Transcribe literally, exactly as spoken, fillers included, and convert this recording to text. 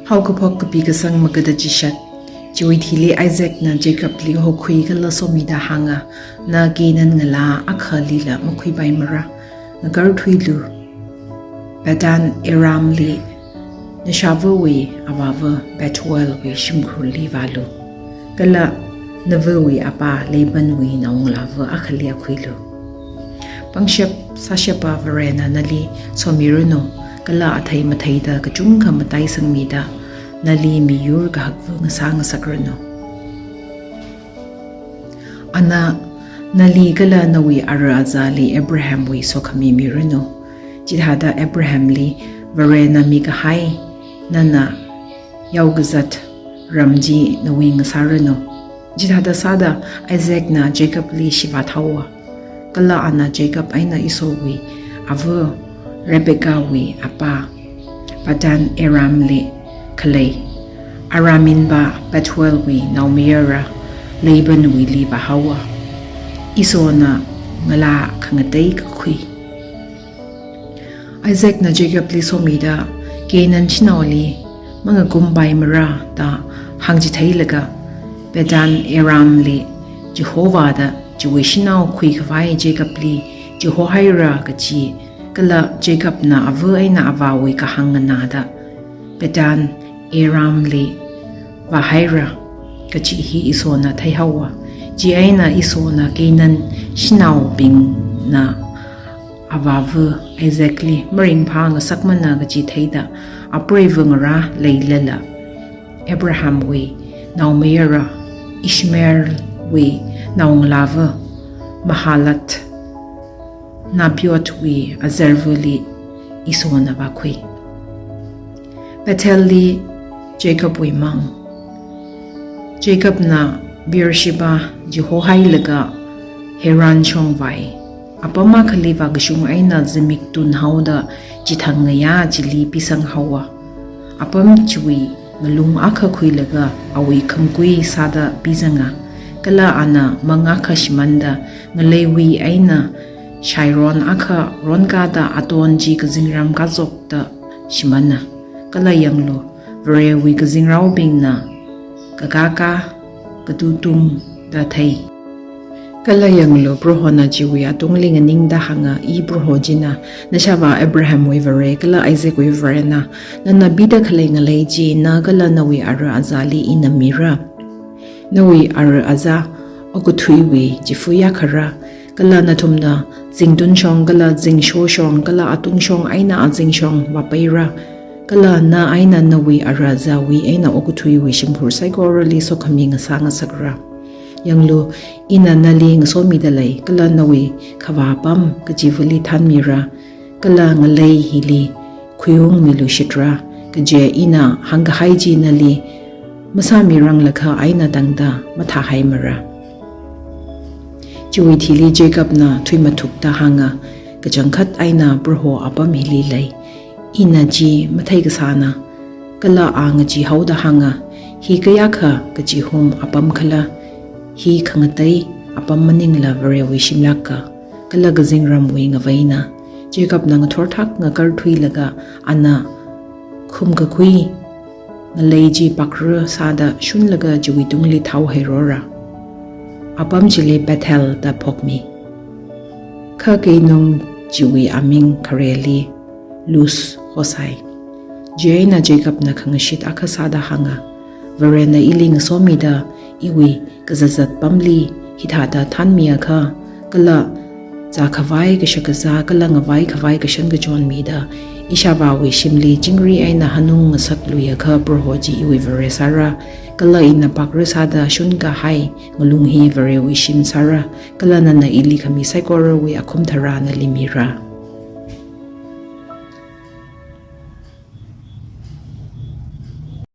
Haokaphok kapi kasang magada chishat. Chiwui thili Isaacna Jacobli hokhui kala somida hānga, na Canaan ngalā akhalila makhuipaimara. Ngakarthuilu. Padan Aramli nashāvawui avāva Bethuelwui shimkhurli vālu. Kala navawui apā Labanwui naongalāva akhali akhuilu. Pangshap sāshapa Varena nali somiranu, kala athei matheida kachungkha mataisangmida nali miyur kahakva ngasā ngasakranu. Ana nali kala nawui ara azali Abrahamwui sokhami miranu. Chithāda Abrahamli Varena mikahai nana yaokazat ram chi nawui ngasāranu. Chithāda sāda Isaacna Jacobli shivāt haowa. Kala ana Jacob eina Esauwui ava Rebeccawui apā Padan Aramli khalei Araminva Bethuelwui naomayara Labanwuili vāhaowa. Esauna ngalā khangatei kakhui. Isaacna Jacobli somida, Canaan shanaoli mangakumpaimara da hāngchitheilaga, Padan Aramli chihovāda chiwui shanao khuikhavai Jacobli chihohaira kachi, kala Jacobna ava eina avāwui kahāng nganāda Padan Aramli vāhaira kachi hi Esauna theihaowa. Chieina Esauna Canaan shanaobingna avāva Isaacli maringphā ngasakmana kachi theida, apreiva ngarā leilala Abrahamwui naomayara Ishmaelwui naongalāva Mahalath Nebaiothwui azarvali Esauna vākhui. Bethelli Jacobwui mang. Jacobna Beersheba chihohailaga Haran shong vāi. Apam akhali vākashung eina zimik tunhaoda chithang ngayā chili pisanghaowa. Apam chiwui ngalung akha khuilaga awui khamkui sāda pizanga. Kala ana mang akha shimānda ngaleiwui eina shairon akha ronkāda aton chi kazingram kazokta shimāna. Kala yanglu, Varewui kazingraobingna kakākā katutungda thei. Kala yanglu, Prohona chiwui atungli nganingda hānga, I Proho china, nashāvā Abrahamwui Vare kala Isaacwui Varena, nana pida khalei ngalei chi na kala nawui ara azali ina mira. Nawui ara aza okathuiwui chifu yakhara, kala nathumna zingtun shong kala zingsho shong kala atung shong eina azing shong vāpaira, kala na eina nawui ara azawui eina okathuiwui shimkhur saikorali sokhami ngasā ngasakra. Yanglu, ina nali ngasomida lei, kala nawui khavā apam kachivali thanmira, kala ngalei hili khuiungmiluishitra, kaje ina hāngkahai chi nali masāmiranglakha eina tangda mathāhaimara. Chiwui thili Jacobna thuimathukta hānga, kachangkhat eina Proho apam hili lei, ina chi matheikasāna. Kala a ngacheehaoda hānga, hi kayākha kachihum apam khala, hi khangatei apam maningla Varewui shimlakka, kala kazingramwui ngaveina. Jacobna ngathorthak ngakarthuilaga ana khumkakhui ngalei chi pakra sāda shunlaga chiwui tungli thaohairora. Apam chili Bethel da phokmi. Kha keinung chiwui aming khareli Luz hosai. Chieina Jacobna khangashit akha sāda hānga, Varena ili ngasomida iwui kazāzat pamli hithāda thanmiakha, kala zākhavai kashakazā kala ngavaikhavai kashankachon mida, ishāvāwui shimli chingri eina hanung ngasakluiakha Proho chi iwui Vare sāra, kala ina pakra sāda shunkahai ngalung hi Varewui shim sāra, kala nana ili khami saikorawui akhum tharā nali mira.